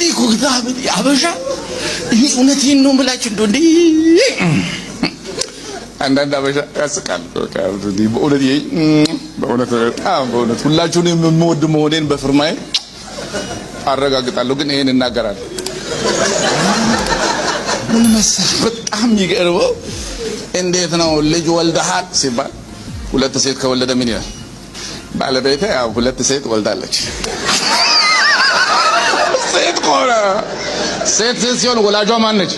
እኮ አበሻ እኔ እውነቴን ነው የምላችሁ። እንደው እንዴ አንዳንድ አበሻ ያስቃል። በእውነት በእውነት በጣም በእውነት ሁላችሁንም የምወድ መሆኔን በፍርማዬ አረጋግጣለሁ። ግን ይሄን እናገራለሁ። ምን መሰለህ በጣም የሚገርመው እንዴት ነው ልጅ ወልደሃል ሲባል ሁለት ሴት ከወለደ ምን ይላል? ባለቤቴ ያው ሁለት ሴት ወልዳለች። ሴት ከሆነ ሴት ሴት ሲሆን ወላጇ ማን ነች?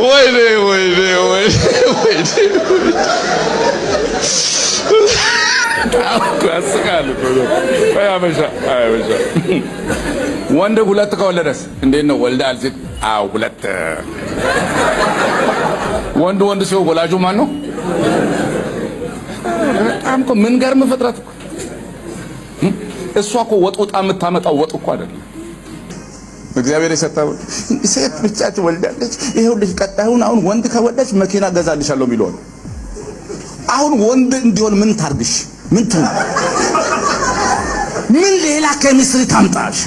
ወይኔ ወይኔ ወይኔ ወይኔ ያስቃል። አበሻ አበሻ ወንድ ሁለት ከወለደስ እንዴት ነው? ወልዳል ሲል አዎ ሁለት ወንድ ወንድ ሲሆን ወላጁ ማን ነው? በጣም እኮ ምን ገርም ፍጥረት እኮ እሷ እኮ ወጥ ወጣ የምታመጣው ወጥ እኮ አይደለም። እግዚአብሔር የሰጠው ሴት ብቻ ትወልዳለች። ይኸው ልጅ ቀጣዩን አሁን ወንድ ከወለደች መኪና ገዛልሻለሁ የሚለው አሁን ወንድ እንዲሆን ምን ታርግሽ? ምን ትሁን? ምን ሌላ ኬሚስትሪ ታምጣሽ?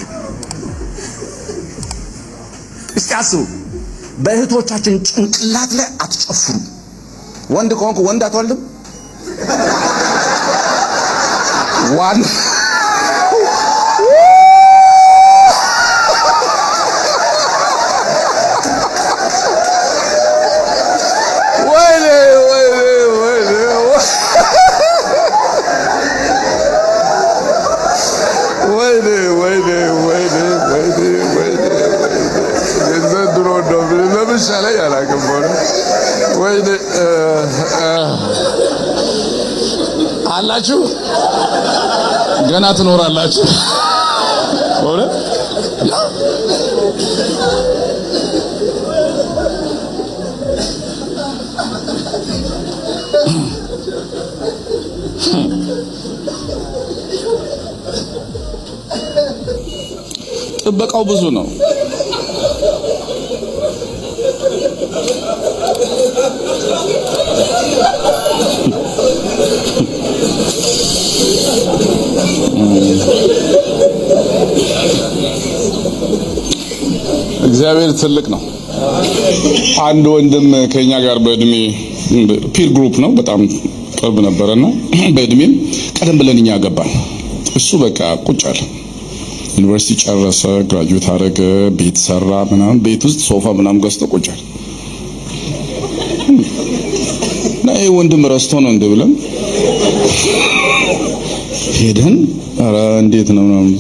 እስቲ አስቡ። በእህቶቻችን ጭንቅላት ላይ አትጨፍሩ። ወንድ ከሆንክ ወንድ አትወልድም። ዋን ወይኔ ወይኔ ወይኔ ወይኔ ወይኔ ወይኔ ወይኔ ወይኔ ዘንድሮ እንደው ለምሳሌ አላውቅም። ወይኔ አላችሁ ገና ትኖራላችሁ። በእውነት ጥበቃው ብዙ ነው። እግዚአብሔር ትልቅ ነው። አንድ ወንድም ከኛ ጋር በእድሜ peer group ነው፣ በጣም ቅርብ ነበረና በእድሜም ቀደም ብለን እኛ ገባን። እሱ በቃ ቁጭ አለ። ዩኒቨርሲቲ ጨረሰ፣ graduate አደረገ፣ ቤት ሰራ ምናምን፣ ቤት ውስጥ ሶፋ ምናምን ገዝቶ ቁጭ አለ። እና ይሄ ወንድም ረስቶ ነው እንደ ብለን ሄደን ኧረ እንዴት ነው ምናምን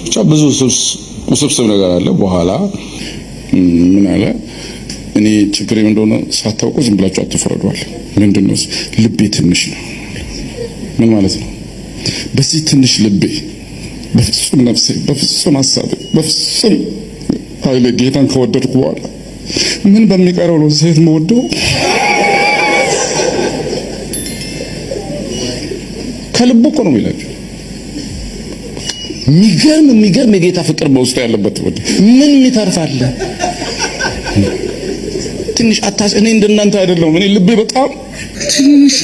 ብቻ ብዙ ውስብስብ ነገር አለ። በኋላ ምን አለ፣ እኔ ችግሬ እንደሆነ ሳታውቁ ዝም ብላችሁ አትፍረዷል። ምንድን ነው ልቤ ትንሽ ነው። ምን ማለት ነው? በዚህ ትንሽ ልቤ በፍጹም ነፍሴ፣ በፍጹም ሀሳቤ፣ በፍጹም ኃይሌ ጌታን ከወደድኩ በኋላ ምን በሚቀረው ነው ሴት መወደው? ከልቡ እኮ ነው የሚላቸው። የሚገርም የሚገርም የጌታ ፍቅር በውስጡ ያለበት ወደ ምን ይተርፋል? ትንሽ አታስ እኔ እንደናንተ አይደለሁም። እኔ ልቤ በጣም ትንሽ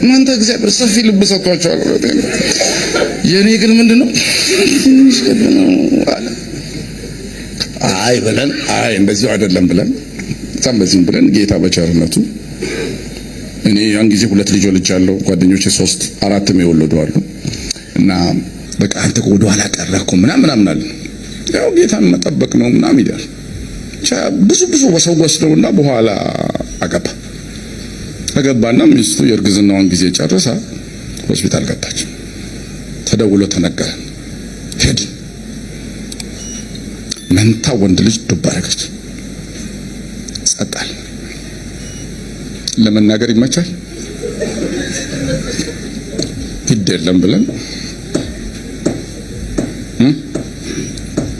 እናንተ እግዚአብሔር ሰፊ ልብ ሰጥቷቸዋል። የኔ ግን ምንድነው ትንሽ ልብ ነው አለ። አይ ብለን አይ እንደዚሁ አይደለም ብለን በጣም በዚህም ብለን ጌታ በቸርነቱ እኔ ያን ጊዜ ሁለት ልጅ ወልጃለሁ። ጓደኞቼ 3 4ም የወለዱ አሉ። እና በቃ አንተ ወደ ኋላ ቀረህ እኮ ምናምን ምናምን አለ። ያው ጌታን መጠበቅ ነው ምናምን ይላል። ብዙ ብዙ ወሰው ወስደውና በኋላ አገባ። አገባና ሚስቱ የእርግዝናዋን ጊዜ ጨርሳ ሆስፒታል ገባች። ተደውሎ ተነገረን። ሄድን። መንታ ወንድ ልጅ ዱብ አደረገች። ጸጣል። ለመናገር ይመቻል። ግድ የለም ብለን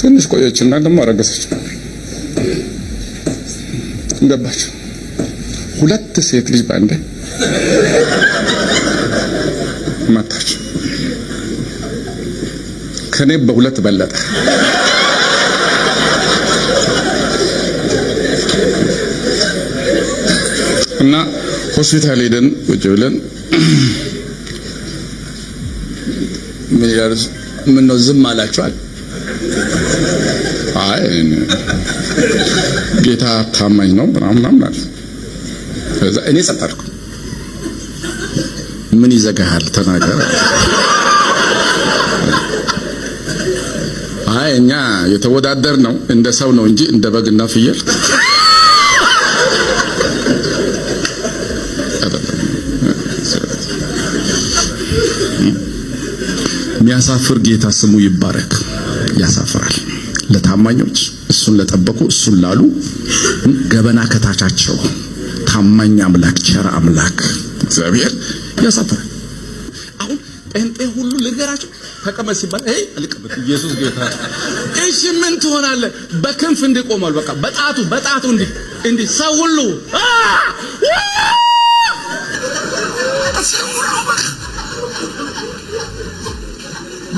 ትንሽ ቆየችና ደግሞ አረገዘች። ገባች። ሁለት ሴት ልጅ ባንዴ መታች። ከኔ በሁለት በለጠ። እና ሆስፒታል ሄደን ቁጭ ብለን ምን ይላል? ምን ነው ዝም አላችኋል? አይ ጌታ ታማኝ ነው ምናምን ምናምን አለ። ከዛ እኔ ጸጥ አልኩ። ምን ይዘጋሃል? ተናገር። አይ እኛ የተወዳደር ነው እንደ ሰው ነው እንጂ እንደ በግና ፍየል አይደለም። የሚያሳፍር ጌታ ስሙ ይባረክ። ያሳፍራል። ለታማኞች እሱን ለጠበቁ እሱን ላሉ ገበና ከታቻቸው ታማኝ አምላክ ቸር አምላክ እግዚአብሔር ያሳፍራል። አሁን ጴንጤ ሁሉ ልንገራቸው፣ ተቀመጥ ሲባል አይ አልቀመጥ፣ ኢየሱስ ጌታ። እሺ ምን ትሆናለህ? በክንፍ እንዲህ ቆሟል። በቃ በጣቱ በጣቱ እንዲህ እንዲህ ሰው ሁሉ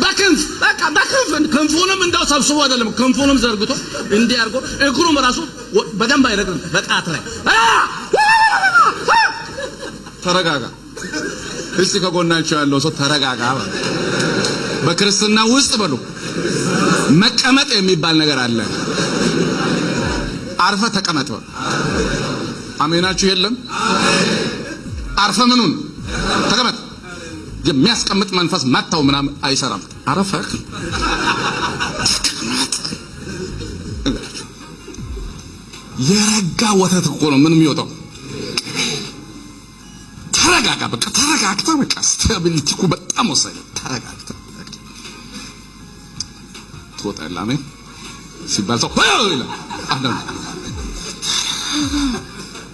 በክንፍ በቃ በክንፍ ክንፉንም እንደው ሰብስቦ አይደለም ክንፉንም ዘርግቶ እንዲህ አድርጎ እግሩም ራሱ በደንብ አይረግጥም። በጣት ላይ ተረጋጋ። እስቲ ከጎናቸው ያለው ሰው ተረጋጋ። በክርስትና ውስጥ በሉ መቀመጥ የሚባል ነገር አለ። አርፈ ተቀመጥ በሉ። አሜናችሁ የለም? አርፈ ምኑን ተቀመጥ። የሚያስቀምጥ መንፈስ መታው ምናምን አይሰራም። አረፈህ ተቀመጥ። የረጋ ወተት እኮ ነው ምን የሚወጣው። ተረጋጋ። በቃ ተረጋግተህ በቃ stability እኮ በጣም ወሳኝ ነው። ተረጋግተህ ትወጣለህ። አሜን ሲባል ሰው ይላል። አንዳንዱ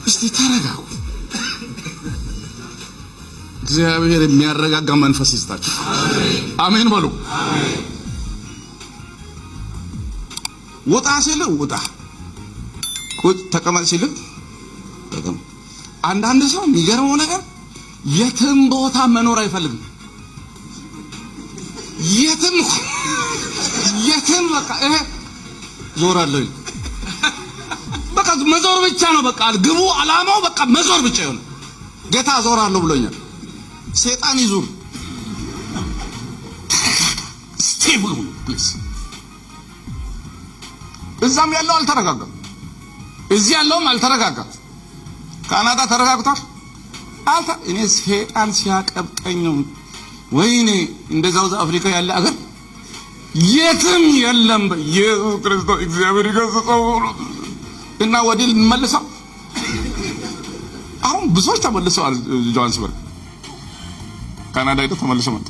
እስቲ ተረጋጉ። እግዚአብሔር የሚያረጋጋ መንፈስ ይስጣችሁ። አሜን በሉ። ውጣ ሲልህ ውጣ፣ ቁጭ ተቀመጥ ሲልህ ተቀመጥ። አንዳንድ ሰው የሚገርመው ነገር የትም ቦታ መኖር አይፈልግም። የትም የትም በቃ ይሄ ዞራለሁ በቃ መዞር ብቻ ነው። በቃ ግቡ አላማው በቃ መዞር ብቻ ይሆነ። ጌታ ዞራለሁ ብሎኛል። ሰይጣን ይዙር። Stable ሁኑ please። እዛም ያለው አልተረጋጋም፣ እዚህ ያለውም አልተረጋጋም። ካናዳ ተረጋግቷል። አልታ እኔ ሰይጣን ሲያቀብጠኝ ነው። ወይኔ እንደ South Africa ያለ አገር የትም የለም። ኢየሱስ ክርስቶስ እግዚአብሔር ይገስጸው እና ወዲህ ልንመልሰው። አሁን ብዙዎች ተመልሰዋል። ጆሃንስበርግ ካናዳ ሄደው ተመልሰው መጡ።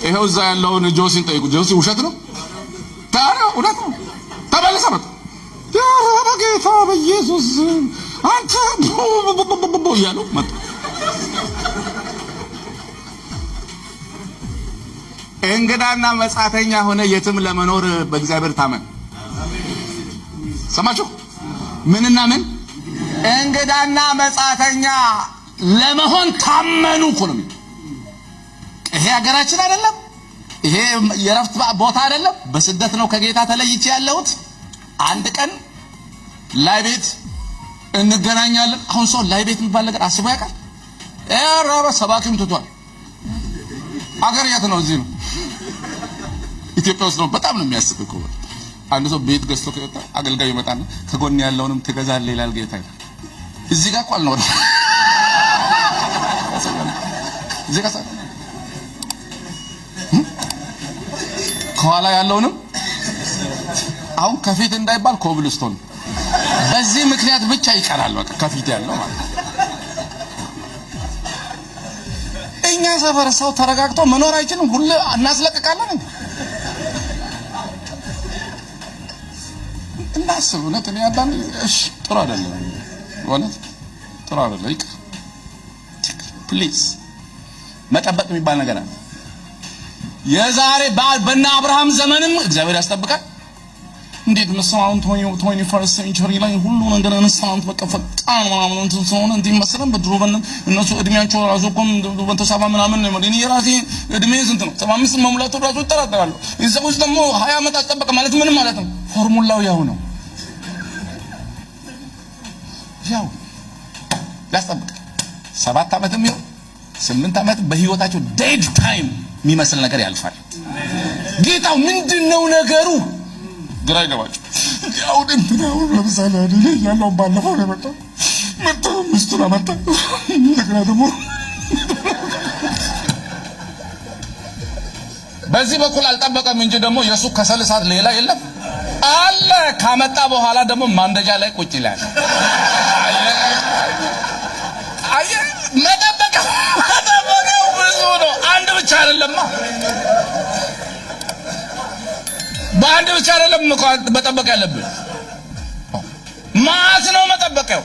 ይኸው እዛ ያለውን ጆሲን ጠይቁ። ጆሲ ውሸት ነው ታዲያ? እውነት ነው። ተመልሰው መጡ። በጌታ በኢየሱስ አንተ እያሉ መጡ። እንግዳና መጻተኛ ሆነ የትም ለመኖር በእግዚአብሔር ታመን። ሰማችሁ? ምንና ምን? እንግዳና መጻተኛ ለመሆን ታመኑ እኮ ነው። ይሄ ሀገራችን አይደለም። ይሄ የረፍት ቦታ አይደለም። በስደት ነው ከጌታ ተለይቼ ያለሁት። አንድ ቀን ላይ ቤት እንገናኛለን። አሁን ሰው ላይ ቤት የሚባል ነገር አስቦ ያውቃል? ኧረ ሰባኪም ትቷል። አገር የት ነው? እዚህ ነው፣ ኢትዮጵያ ውስጥ ነው። በጣም ነው የሚያስቅ እኮ። አንድ ሰው ቤት ገዝቶ ከወጣ አገልጋዩ ይመጣና ከጎን ያለውንም ትገዛለህ ይላል ጌታ ይላል። እዚህ ጋር እኮ አልኖርም። እዚህ ጋር ከኋላ ያለውንም አሁን ከፊት እንዳይባል ኮብልስቶን በዚህ ምክንያት ብቻ ይቀራል። በቃ ከፊት ያለው ማለት ነው። እኛ ሰፈር ሰው ተረጋግቶ መኖር አይችልም። ሁሉ እናስለቅቃለን እንዴ? እናስብ። እውነት እኔ አንዳንድ እሺ፣ ጥሩ አይደለም፣ እውነት ጥሩ አይደለም። ይቅር please። መጠበቅ የሚባል ነገር አለ። የዛሬ በእነ አብርሃም ዘመንም እግዚአብሔር ያስጠብቃል። እንዴት መሰለህ አሁን 21st century ላይ ሁሉ ነገር instant በቃ ፈጣን ምናምን እንትን ስለሆነ እንትን መሰለህ በድሮ እነሱ እድሜያቸው ራሱ እኮ 170 ምናምን ነው። እኔ የራሴ እድሜ ስንት ነው? 75 መሙላቱ ራሱ እጠራጠራለሁ። እዛ ውስጥ ደግሞ 20 ዓመት አስጠበቀ ማለት ምንም ማለት ነው። ፎርሙላው ያው ነው። ያው ያስጠብቅ 7 ዓመትም ይሁን 8 ዓመት በህይወታቸው dead time የሚመስል ነገር ያልፋል። ጌታው ምንድን ነው ነገሩ? ግራ ይገባቸው። አሁን እንትን አሁን ለምሳሌ እኔ ያለውን ባለፈው ነው የመጣው መጣ ሚስቱን አመጣ። እንደገና ደግሞ በዚህ በኩል አልጠበቀም እንጂ ደግሞ የእሱ ከሰል እሳት ሌላ የለም አለ። ካመጣ በኋላ ደግሞ ማንደጃ ላይ ቁጭ ይላል። አየህ፣ መጠበቂያው ብዙ ነው። አንድ ብቻ አይደለማ። በአንድ ብቻ አይደለም እኮ መጠበቅ ያለብን፣ ማት ነው መጠበቂያው።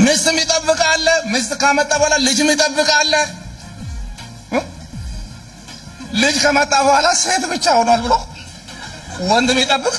ሚስትም ይጠብቃል። ሚስት ካመጣ በኋላ ልጅም ይጠብቃል። ልጅ ከመጣ በኋላ ሴት ብቻ ሆኗል ብሎ ወንድም ይጠብቅ።